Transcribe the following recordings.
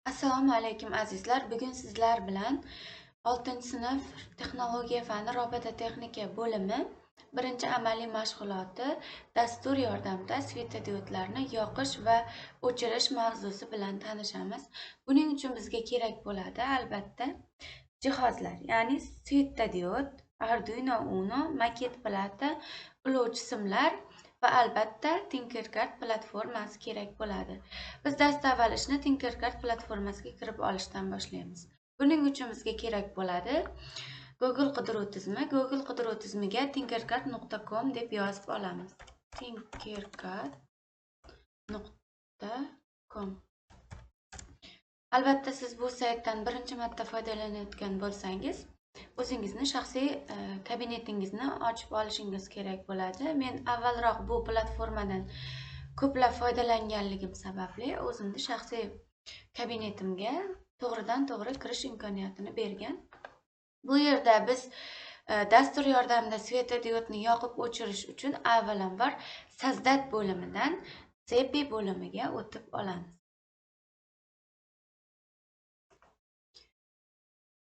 Assalomu alaykum azizlar. Bugun sizlar bilan 6-sinf texnologiya fani robototexnika bo'limi birinchi amaliy mashg'uloti dastur yordamida svetodiodlarni yoqish va o'chirish mavzusi bilan tanishamiz. Buning uchun bizga kerak bo'ladi albatta jihozlar, ya'ni svetodiod, Arduino Uno, maket plata, ulovchi simlar va albatta Tinkercad platformasi kerak bo'ladi. Biz dastavval ishni Tinkercad platformasiga kirib olishdan boshlaymiz. Buning uchun bizga kerak bo'ladi Google qidiruv tizimi. Google qidiruv tizimiga tinkercad.com deb yozib olamiz. tinkercad.com. Albatta siz bu saytdan birinchi marta foydalanayotgan bo'lsangiz, o'zingizni shaxsiy kabinetingizni ochib olishingiz kerak bo'ladi. Men avvalroq bu platformadan ko'plab foydalanganligim sababli o'zimni shaxsiy kabinetimga to'g'ridan-to'g'ri kirish imkoniyatini bergan. Bu yerda biz dastur yordamida svetodiodni yoqib o'chirish uchun avvalambor Sazdat bo'limidan Zepi bo'limiga o'tib olamiz.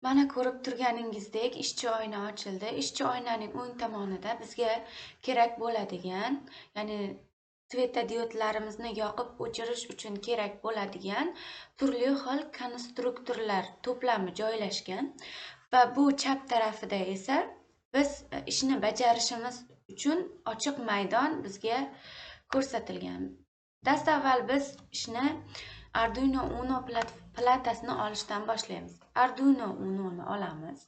Mana ko'rib turganingizdek ishchi oyna ochildi. Ishchi oynaning o'ng tomonida bizga kerak bo'ladigan, ya'ni svetodiodlarimizni yoqib o'chirish uchun kerak bo'ladigan turli xil konstruktorlar to'plami joylashgan va bu chap tarafida esa biz ishni bajarishimiz uchun ochiq maydon bizga ko'rsatilgan. Dastavval biz ishni Arduino Uno platasini olishdan boshlaymiz. Arduino Uno'ni olamiz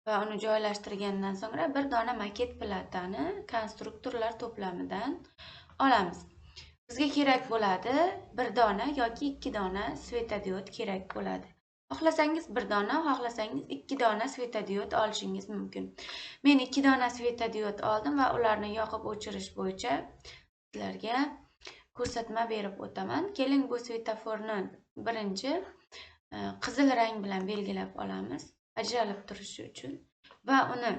va uni joylashtirgandan so'ngra bir dona maket platani konstruktorlar to'plamidan olamiz. Bizga kerak bo'ladi bir dona yoki ikki dona svetodiod kerak bo'ladi. Xohlasangiz bir dona, xohlasangiz ikki dona svetodiod olishingiz mumkin. Men ikki dona svetodiod oldim va ularni yoqib o'chirish bo'yicha sizlarga ko'rsatma berib o'taman. Keling, bu svetoforni birinchi qizil rang bilan belgilab olamiz, ajralib turishi uchun, va uni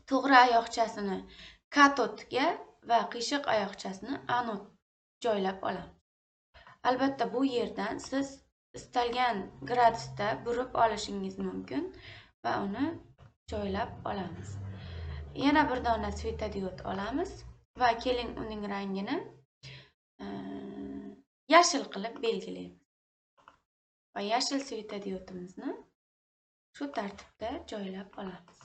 to'g'ri oyoqchasini katodga va qiyshiq oyoqchasini anod joylab olamiz. Albatta bu yerdan siz istalgan gradusda burib olishingiz mumkin va uni joylab olamiz. Yana bir dona svetodiod olamiz va keling uning rangini yashil qilib belgilaymiz. Va yashil svetodiodimizni shu tartibda joylab olamiz.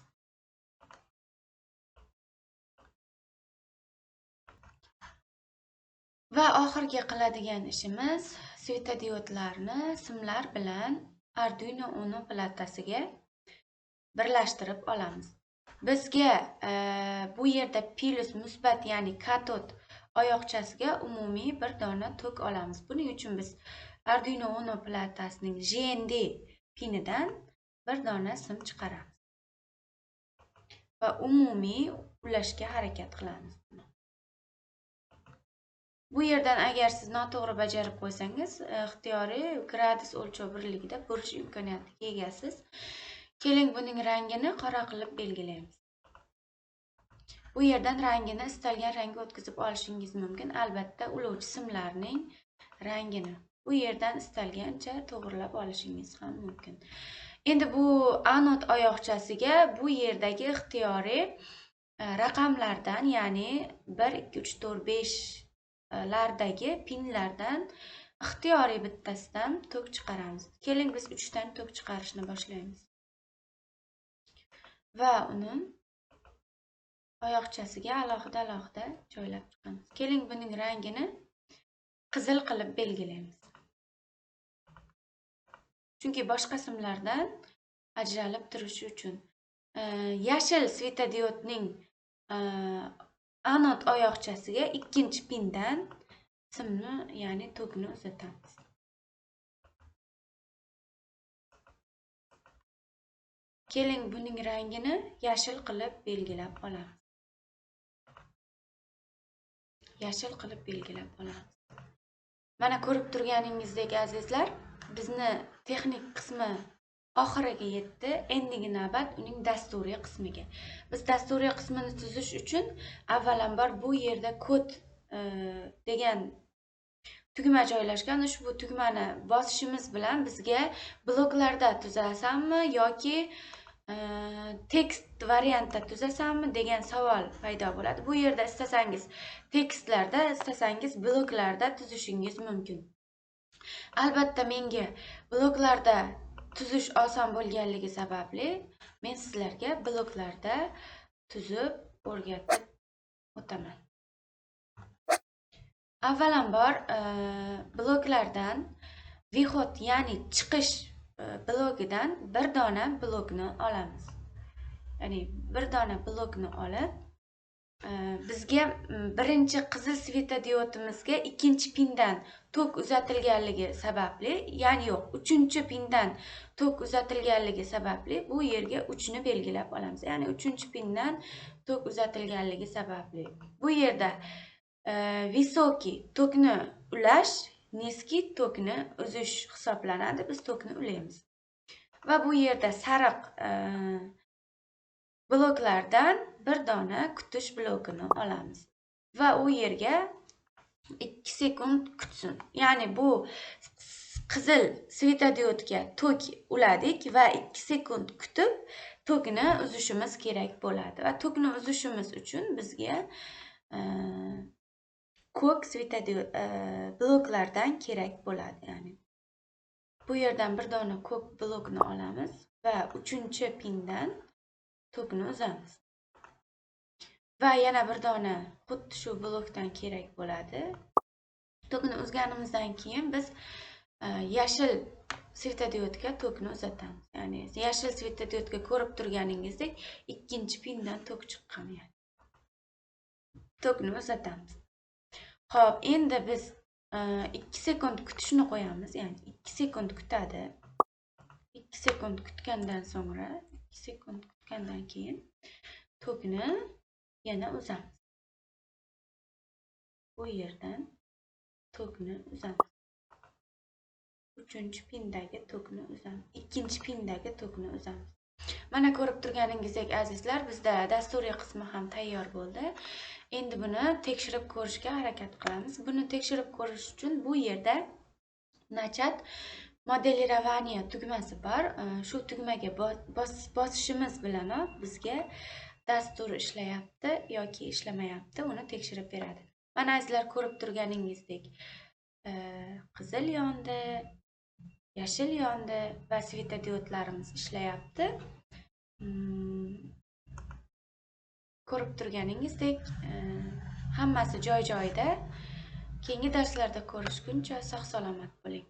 Va oxirgi qiladigan ishimiz svetodiodlarni simlar bilan Arduino Uno platasiga birlashtirib olamiz. Bizga bu yerda plus musbat, ya'ni katod oyoqchasiga umumiy bir dona tok olamiz. Buning uchun biz Arduino Uno platasining GND pinidan bir dona sim chiqaramiz va umumiy ulashga harakat qilamiz. Bu yerdan agar siz noto'g'ri bajarib qo'ysangiz, ixtiyoriy gradus o'lchov birligida burish imkoniyatiga egasiz. Keling, buning rangini qora qilib belgilaymiz. Bu yerdan rangini istalgan rangga o'tkazib olishingiz mumkin. Albatta, ulovchi simlarning rangini bu yerdan istalgancha to'g'rilab olishingiz ham mumkin. Endi bu anod oyoqchasiga bu yerdagi ixtiyoriy raqamlardan, ya'ni 1, 2, 3, 4, 5 lardagi pinlardan ixtiyoriy bittasidan tok chiqaramiz. Keling, biz 3 dan tok chiqarishni boshlaymiz. Va uni oyoqchasiga alohida-alohida joylab chiqamiz. Keling, buning rangini qizil qilib belgilaymiz. Chunki boshqa simlardan ajralib turishi uchun. Yashil svetodiodning anod oyoqchasiga ikkinchi pindan simni, ya'ni tokni uzatamiz. Keling, buning rangini yashil qilib belgilab olamiz. Yashil qilib belgilab olamiz. Mana ko'rib turganingizdek azizlar, bizni texnik qismi oxiriga yetdi. Endigi navbat uning dasturiy qismiga. Biz dasturiy qismini tuzish uchun avvalambor bu yerda kod degan tugma joylashgan. Ushbu tugmani bosishimiz bilan bizga bloklarda tuzasanmi yoki tekst variantda tuzasanmi degan savol paydo bo'ladi. Bu yerda istasangiz tekstlarda, istasangiz bloklarda tuzishingiz mumkin. Albatta menga bloklarda tuzish oson bo'lganligi sababli men sizlarga bloklarda tuzib o'rgatib o'taman. Avvalambor bloklardan выход, ya'ni chiqish blokidan bir dona blokni olamiz. Ya'ni bir dona blokni olib, bizga birinchi qizil svetodiodimizga ikkinchi pindan tok uzatilganligi sababli, ya'ni yo'q, uchinchi pindan tok uzatilganligi sababli bu yerga 3 ni belgilab olamiz. Ya'ni uchinchi pindan tok uzatilganligi sababli bu yerda высокий tokni ulash, низкий tokni uzish hisoblanadi. Biz tokni ulaymiz. Va bu yerda sariq bloklardan bir dona kutish blokini olamiz. Va u yerga 2 sekund kutsin. Ya'ni bu qizil svetodiodga tok uladik va 2 sekund kutib tokni uzishimiz kerak bo'ladi. Va tokni uzishimiz uchun bizga ko'k svetodiod bloklardan kerak bo'ladi. Ya'ni bu yerdan bir dona ko'k blokni olamiz va 3-pindan tokni uzamiz. Va yana bir dona xuddi shu blokdan kerak bo'ladi. Tokni uzganimizdan keyin biz yashil svetodiodga tokni uzatamiz. Ya'ni yashil svetodiodga ko'rib turganingizdek 2-pindan tok chiqqan, ya'ni tokni uzatamiz. Xo'p, endi biz 2 sekund kutishni qo'yamiz. Ya'ni 2 sekund kutadi. 2 sekund kutgandan so'ngra, 2 sekund kutgandan keyin tokni yana uzamiz. Bu yerdan tokni uzamiz. 3-pindagi tokni uzamiz. 2-pindagi tokni uzamiz. Mana ko'rib turganingizdek azizlar, bizda dasturiy qismi ham tayyor bo'ldi. Endi buni tekshirib ko'rishga harakat qilamiz. Buni tekshirib ko'rish uchun bu yerda Начать моделирование tugmasi bor. Shu tugmaga bosishimiz bilan bizga dastur ishlayapti yoki ishlamayapti, uni tekshirib beradi. Mana azizlar ko'rib turganingizdek, qizil yondi, yashil yondi va svetodiodlarimiz ishlayapti. Ko'rib turganingizdek, hammasi joy-joyida. Keyingi darslarda ko'rishguncha sog' salomat bo'ling.